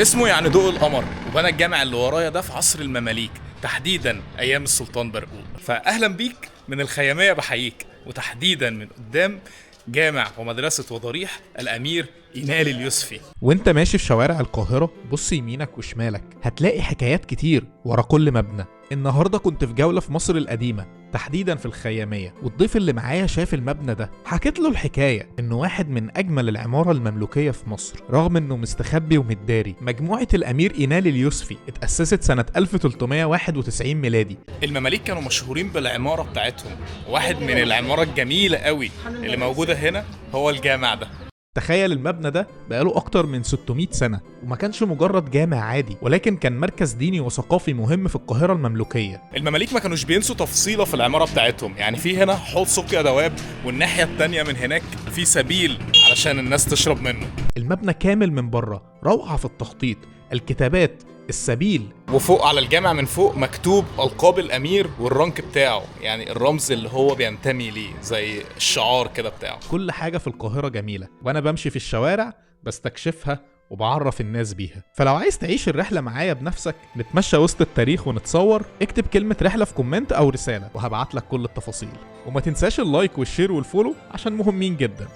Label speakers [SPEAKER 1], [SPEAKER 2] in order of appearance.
[SPEAKER 1] اسمه يعني ضوء القمر، وبنى الجامع اللي ورايا ده في عصر المماليك، تحديدا ايام السلطان برقوق. فاهلا بيك من الخيامية، بحييك، وتحديدا من قدام جامع ومدرسة وضريح الأمير إينال اليوسفي.
[SPEAKER 2] وانت ماشي في شوارع القاهرة بص يمينك وشمالك، هتلاقي حكايات كتير ورا كل مبنى. النهاردة كنت في جولة في مصر القديمة، تحديدا في الخيامية، والضيف اللي معايا شاف المبنى ده، حكيت له الحكاية انه واحد من اجمل العمارة المملوكية في مصر، رغم انه مستخبي ومتداري. مجموعة الامير اينال اليوسفي اتأسست سنة 1391 ميلادي.
[SPEAKER 1] المماليك كانوا مشهورين بالعمارة بتاعتهم، واحد من العمارة الجميلة قوي اللي موجودة هنا هو الجامع ده.
[SPEAKER 2] تخيل المبنى ده بقاله أكتر من 600 سنة، وما كانش مجرد جامع عادي، ولكن كان مركز ديني وثقافي مهم في القاهرة المملوكية.
[SPEAKER 1] المماليك ما كانوش بينسوا تفصيلة في العمارة بتاعتهم، يعني في هنا حوض سقيا دواب، والناحية التانية من هناك في سبيل علشان الناس تشرب منه.
[SPEAKER 2] المبنى كامل من بره روعة في التخطيط، الكتابات، السبيل.
[SPEAKER 1] وفوق على الجامع من فوق مكتوب ألقاب الأمير والرانك بتاعه، يعني الرمز اللي هو بينتمي ليه، زي الشعار كده بتاعه.
[SPEAKER 2] كل حاجة في القاهرة جميلة، وأنا بمشي في الشوارع بستكشفها وبعرف الناس بيها. فلو عايز تعيش الرحلة معايا بنفسك، نتمشى وسط التاريخ ونتصور، اكتب كلمة رحلة في comment أو رسالة وهبعت لك كل التفاصيل. وما تنساش ال like وال share وال follow عشان مهمين جدا.